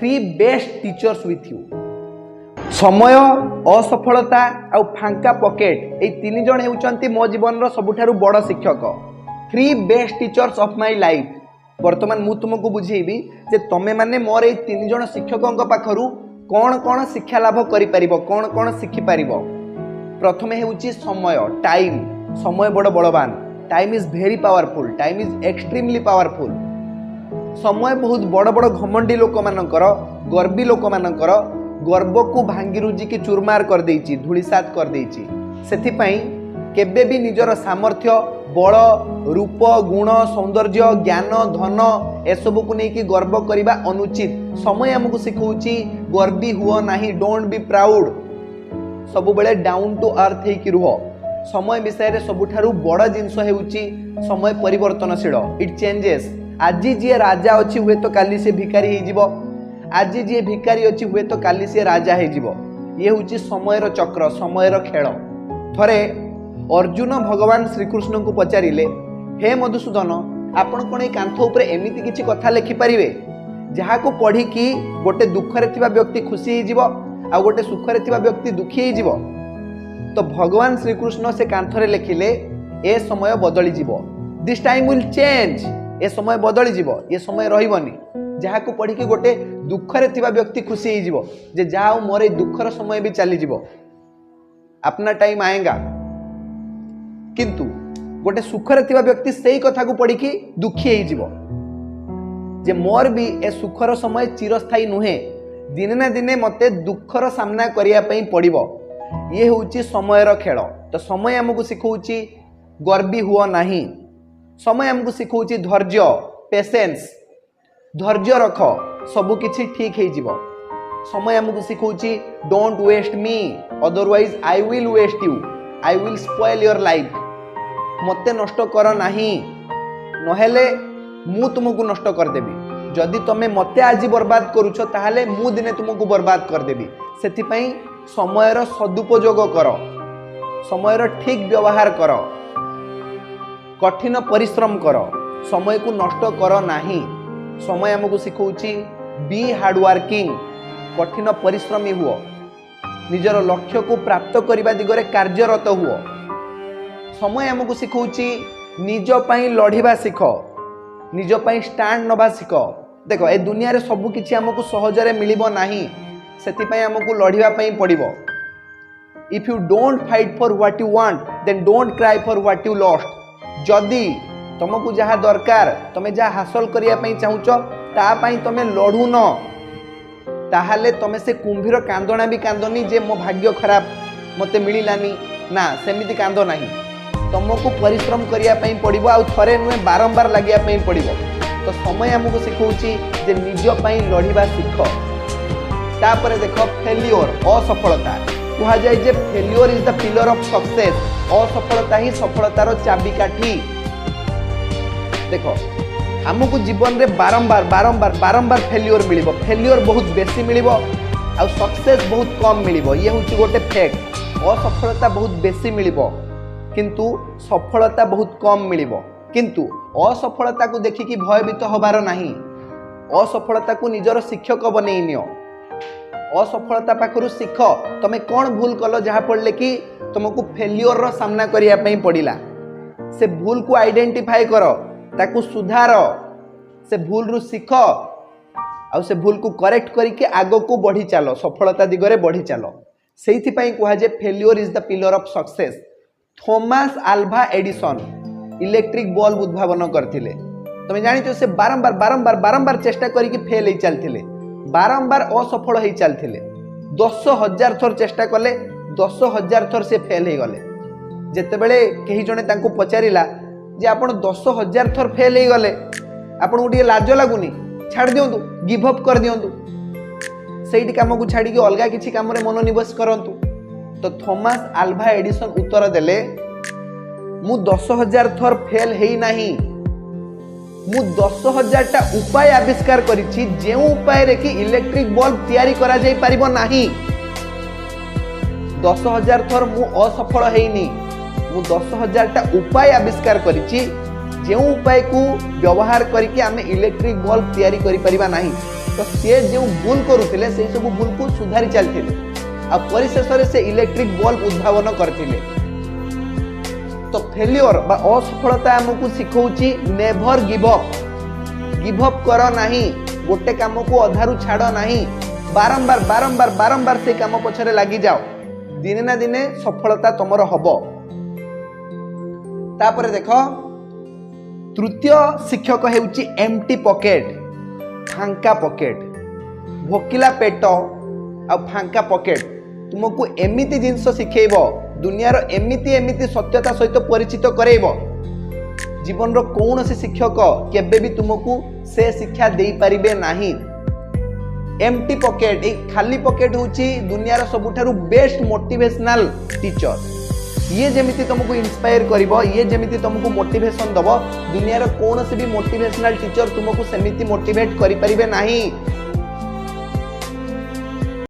three best teachers with you. ସମୟ, ଅସଫଳତା ଆଉ ଫାଙ୍କା ପକେଟ୍, ଏଇ ତିନି ଜଣ ହେଉଛନ୍ତି ମୋ ଜୀବନର ସବୁଠାରୁ ବଡ଼ ଶିକ୍ଷକ। Three best teachers of my life. ବର୍ତ୍ତମାନ ମୁଁ ତୁମକୁ ବୁଝେଇବି ଯେ ତମେମାନେ ମୋର ଏଇ ତିନି ଜଣ ଶିକ୍ଷକଙ୍କ ପାଖରୁ କ'ଣ କ'ଣ ଶିକ୍ଷା ଲାଭ କରିପାରିବ, କ'ଣ କ'ଣ ଶିଖିପାରିବ। ପ୍ରଥମେ ହେଉଛି ସମୟ, ଟାଇମ୍। ସମୟ ବଡ଼ ବଳବାନ। Time is very powerful. Time is extremely powerful. ସମୟ ବହୁତ ବଡ଼ ବଡ଼ ଘମଣ୍ଡି ଲୋକମାନଙ୍କର, ଗର୍ବୀ ଲୋକମାନଙ୍କର ଗର୍ବକୁ ଭାଙ୍ଗି ରୁଜିକି ଚୁରମାର କରିଦେଇଛି, ଧୂଳିସାତ କରିଦେଇଛି। ସେଥିପାଇଁ କେବେ ବି ନିଜର ସାମର୍ଥ୍ୟ, ବଳ, ରୂପ, ଗୁଣ, ସୌନ୍ଦର୍ଯ୍ୟ, ଜ୍ଞାନ, ଧନ ଏସବୁକୁ ନେଇକି ଗର୍ବ କରିବା ଅନୁଚିତ। ସମୟ ଆମକୁ ଶିଖଉଛି, ଗର୍ବୀ ହୁଅ ନାହିଁ। Don't be proud. ସବୁବେଳେ ଡାଉନ୍ ଟୁ ଆର୍ଥ ହେଇକି ରୁହ। ସମୟ ବିଷୟରେ ସବୁଠାରୁ ବଡ଼ ଜିନିଷ ହେଉଛି, ସମୟ ପରିବର୍ତ୍ତନଶୀଳ। It changes. ଆଜି ଯିଏ ରାଜା ଅଛି, ହୁଏତ କାଲି ସେ ଭିକାରୀ ହେଇଯିବ। ଆଜି ଯିଏ ଭିକାରୀ ଅଛି, ହୁଏତ କାଲି ସିଏ ରାଜା ହେଇଯିବ। ଇଏ ହେଉଛି ସମୟର ଚକ୍ର, ସମୟର ଖେଳ। ଥରେ ଅର୍ଜୁନ ଭଗବାନ ଶ୍ରୀକୃଷ୍ଣଙ୍କୁ ପଚାରିଲେ, ହେ ମଧୁସୂଦନ, ଆପଣ କ'ଣ ଏଇ କାନ୍ଥ ଉପରେ ଏମିତି କିଛି କଥା ଲେଖିପାରିବେ, ଯାହାକୁ ପଢ଼ିକି ଗୋଟେ ଦୁଃଖରେ ଥିବା ବ୍ୟକ୍ତି ଖୁସି ହେଇଯିବ ଆଉ ଗୋଟେ ସୁଖରେ ଥିବା ବ୍ୟକ୍ତି ଦୁଃଖୀ ହେଇଯିବ? ତ ଭଗବାନ ଶ୍ରୀକୃଷ୍ଣ ସେ କାନ୍ଥରେ ଲେଖିଲେ, ଏ ସମୟ ବଦଳିଯିବ। This time will change. ଏ ସମୟ ବଦଳିଯିବ, ଏ ସମୟ ରହିବନି। ଯାହାକୁ ପଢ଼ିକି ଗୋଟେ ଦୁଃଖରେ ଥିବା ବ୍ୟକ୍ତି ଖୁସି ହେଇଯିବ ଯେ ଯାହା ହଉ, ମୋର ଏଇ ଦୁଃଖର ସମୟ ବି ଚାଲିଯିବ, अपना टाइम आएगा। କିନ୍ତୁ ଗୋଟେ ସୁଖରେ ଥିବା ବ୍ୟକ୍ତି ସେଇ କଥାକୁ ପଢ଼ିକି ଦୁଃଖୀ ହେଇଯିବ ଯେ ମୋର ବି ଏ ସୁଖର ସମୟ ଚିରସ୍ଥାୟୀ ନୁହେଁ, ଦିନେ ନା ଦିନେ ମୋତେ ଦୁଃଖର ସାମ୍ନା କରିବା ପାଇଁ ପଡ଼ିବ। ଇଏ ହେଉଛି ସମୟର ଖେଳ। ତ ସମୟ ଆମକୁ ଶିଖଉଛି, ଗର୍ବୀ ହୁଅ ନାହିଁ। ସମୟ ଆମକୁ ଶିଖଉଛି ଧୈର୍ଯ୍ୟ, ପେସେନ୍ସ। ଧୈର୍ଯ୍ୟ ରଖ, ସବୁ କିଛି ଠିକ୍ ହେଇଯିବ। ସମୟ ଆମକୁ ଶିଖଉଛି, don't waste me, otherwise I will waste you. I will spoil your life. ମୋତେ ନଷ୍ଟ କର ନାହିଁ, ନହେଲେ ମୁଁ ତୁମକୁ ନଷ୍ଟ କରିଦେବି। ଯଦି ତମେ ମୋତେ ଆଜି ବର୍ବାଦ କରୁଛ, ତାହେଲେ ମୁଁ ଦିନେ ତୁମକୁ ବର୍ବାଦ କରିଦେବି। ସେଥିପାଇଁ ସମୟର ସଦୁପଯୋଗ କର, ସମୟର ଠିକ୍ ବ୍ୟବହାର କର, କଠିନ ପରିଶ୍ରମ କର, ସମୟକୁ ନଷ୍ଟ କର ନାହିଁ। ସମୟ ଆମକୁ ଶିଖଉଛି, ବି ହାର୍ଡୱାର୍କିଂ। କଠିନ ପରିଶ୍ରମୀ ହୁଅ, ନିଜର ଲକ୍ଷ୍ୟକୁ ପ୍ରାପ୍ତ କରିବା ଦିଗରେ କାର୍ଯ୍ୟରତ ହୁଅ। ସମୟ ଆମକୁ ଶିଖଉଛି, ନିଜ ପାଇଁ ଲଢ଼ିବା ଶିଖ, ନିଜ ପାଇଁ ଷ୍ଟାଣ୍ଡ ନେବା ଶିଖ। ଦେଖ, ଏ ଦୁନିଆରେ ସବୁ କିଛି ଆମକୁ ସହଜରେ ମିଳିବ ନାହିଁ। ସେଥିପାଇଁ ଆମକୁ ଲଢ଼ିବା ପାଇଁ ପଡ଼ିବ। If you don't fight for what you want, then don't cry for what you lost. ଯଦି ତମକୁ ଯାହା ଦରକାର, ତମେ ଯାହା ହାସଲ କରିବା ପାଇଁ ଚାହୁଁଛ, ତା ପାଇଁ ତମେ ଲଢ଼ୁନ, ତାହେଲେ ତମେ ସେ କୁମ୍ଭୀର କାନ୍ଦଣା ବି କାନ୍ଦନି ଯେ ମୋ ଭାଗ୍ୟ ଖରାପ, ମୋତେ ମିଳିଲାନି। ନା, ସେମିତି କାନ୍ଦ ନାହିଁ। ତମକୁ ପରିଶ୍ରମ କରିବା ପାଇଁ ପଡ଼ିବ, ଆଉ ଥରେ ନୁହେଁ, ବାରମ୍ବାର ଲାଗିବା ପାଇଁ ପଡ଼ିବ। ତ ସମୟ ଆମକୁ ଶିଖଉଛି ଯେ ନିଜ ପାଇଁ ଲଢ଼ିବା ଶିଖ। ତାପରେ ଦେଖ, ଫେଲିଓର, ଅସଫଳତା। କୁହାଯାଏ ଯେ failure is the pillar of success. ଅସଫଳତା ହିଁ ସଫଳତାର ଚାବିକାଠି। ଦେଖ, ଆମକୁ ଜୀବନରେ ବାରମ୍ବାର ବାରମ୍ବାର ବାରମ୍ବାର ଫେଲିଓର ମିଳିବ। ଫେଲିଓର ବହୁତ ବେଶୀ ମିଳିବ ଆଉ ସକ୍ସେସ୍ ବହୁତ କମ୍ ମିଳିବ। ଇଏ ହେଉଛି ଗୋଟେ ଫ୍ୟାକ୍ଟ। ଅସଫଳତା ବହୁତ ବେଶୀ ମିଳିବ, କିନ୍ତୁ ସଫଳତା ବହୁତ କମ୍ ମିଳିବ। କିନ୍ତୁ ଅସଫଳତାକୁ ଦେଖିକି ଭୟଭୀତ ହେବାର ନାହିଁ। ଅସଫଳତାକୁ ନିଜର ଶିକ୍ଷକ ବନେଇ ନିଅ। ଅସଫଳତା ପାଖରୁ ଶିଖ, ତମେ କ'ଣ ଭୁଲ କଲ, ଯାହାଫଳରେ କି ତୁମକୁ ଫେଲିଓରର ସାମ୍ନା କରିବା ପାଇଁ ପଡ଼ିଲା। ସେ ଭୁଲକୁ ଆଇଡେଣ୍ଟିଫାଏ କର, ତାକୁ ସୁଧାର, ସେ ଭୁଲରୁ ଶିଖ ଆଉ ସେ ଭୁଲକୁ କରେକ୍ଟ କରିକି ଆଗକୁ ବଢ଼ି ଚାଲ, ସଫଳତା ଦିଗରେ ବଢ଼ି ଚାଲ। ସେଇଥିପାଇଁ କୁହାଯାଏ, failure is the pillar of success. Thomas Alva Edison electric bulb ଉଦ୍ଭାବନ କରିଥିଲେ। ତମେ ଜାଣିଛ, ସେ ବାରମ୍ବାର ବାରମ୍ବାର ବାରମ୍ବାର ଚେଷ୍ଟା କରିକି ଫେଲ୍ ହେଇ ଚାଲିଥିଲେ, ବାରମ୍ବାର ଅସଫଳ ହେଇ ଚାଲିଥିଲେ। 10,000 ଥର ଚେଷ୍ଟା କଲେ, 10,000 ଥର ସେ ଫେଲ୍ ହେଇଗଲେ। ଯେତେବେଳେ କେହି ଜଣେ ତାଙ୍କୁ ପଚାରିଲା ଯେ ଆପଣ 10,000 ଥର ଫେଲ୍ ହେଇଗଲେ, ଆପଣଙ୍କୁ ଟିକେ ଲାଜ ଲାଗୁନି? ଛାଡ଼ି ଦିଅନ୍ତୁ, ଗିଭ୍ ଅପ୍ କରିଦିଅନ୍ତୁ, ସେଇଠି କାମକୁ ଛାଡ଼ିକି ଅଲଗା କିଛି କାମରେ ମନୋନିବେଶ କରନ୍ତୁ। ତ ଥୋମାସ ଆଲଭା ଏଡିସନ୍ ଉତ୍ତର ଦେଲେ, ମୁଁ 10,000 ଥର ଫେଲ୍ ହେଇନାହିଁ, ମୁଁ 10,000ଟା ଉପାୟ ଆବିଷ୍କାର କରିଛି, ଯେଉଁ ଉପାୟରେ କି ଇଲେକ୍ଟ୍ରିକ ବଲ୍ବ ତିଆରି କରାଯାଇ ପାରିବ ନାହିଁ। 10,000 ଥର ମୁଁ ଅସଫଳ ହେଇନି, ମୁଁ 10,000ଟା ଉପାୟ ଆବିଷ୍କାର କରିଛି, ଯେଉଁ ଉପାୟକୁ ବ୍ୟବହାର କରିକି ଆମେ ଇଲେକ୍ଟ୍ରିକ ବଲ୍ବ ତିଆରି କରିପାରିବା ନାହିଁ। ତ ସିଏ ଯେଉଁ ଭୁଲ କରୁଥିଲେ, ସେଇ ସବୁ ଭୁଲକୁ ସୁଧାରି ଚାଲିଥିଲେ ଆଉ ପରିଶେଷରେ ସେ ଇଲେକ୍ଟ୍ରିକ ବଲ୍ବ ଉଦ୍ଭାବନ କରିଥିଲେ। ତ ଫେଲିଓର ବା ଅସଫଳତା ଆମକୁ ଶିଖଉଛି never give up. Give up କର ନାହିଁ, ଗୋଟେ କାମକୁ ଅଧାରୁ ଛାଡ଼ ନାହିଁ, ବାରମ୍ବାର ବାରମ୍ବାର ବାରମ୍ବାର ସେଇ କାମ ପଛରେ ଲାଗିଯାଅ, ଦିନେ ନା ଦିନେ ସଫଳତା ତମର ହବ। ତାପରେ ଦେଖ, ତୃତୀୟ ଶିକ୍ଷକ ହେଉଛି ଏମ୍ଟି ପକେଟ, ଫାଙ୍କା ପକେଟ। ଭୋକିଲା ପେଟ ଆଉ ଫାଙ୍କା ପକେଟ ତୁମକୁ ଏମିତି ଜିନିଷ ଶିଖେଇବ, ଦୁନିଆର ଏମିତି ଏମିତି ସତ୍ୟତା ସହିତ ପରିଚିତ କରେଇବ, ଜୀବନର କୌଣସି ଶିକ୍ଷକ କେବେ ବି ତୁମକୁ ସେ ଶିକ୍ଷା ଦେଇପାରିବେ ନାହିଁ। ଏମ୍ଟି ପକେଟ, ଏଇ ଖାଲି ପକେଟ ହେଉଛି ଦୁନିଆର ସବୁଠାରୁ ବେଷ୍ଟ ମୋଟିଭେସନାଲ ଟିଚର। ଇଏ ଯେମିତି ତୁମକୁ ଇନ୍ସପାୟାର କରିବ, ଇଏ ଯେମିତି ତୁମକୁ ମୋଟିଭେସନ ଦବ, ଦୁନିଆର କୌଣସି ବି ମୋଟିଭେସନାଲ ଟିଚର ତୁମକୁ ସେମିତି ମୋଟିଭେଟ କରିପାରିବେ ନାହିଁ।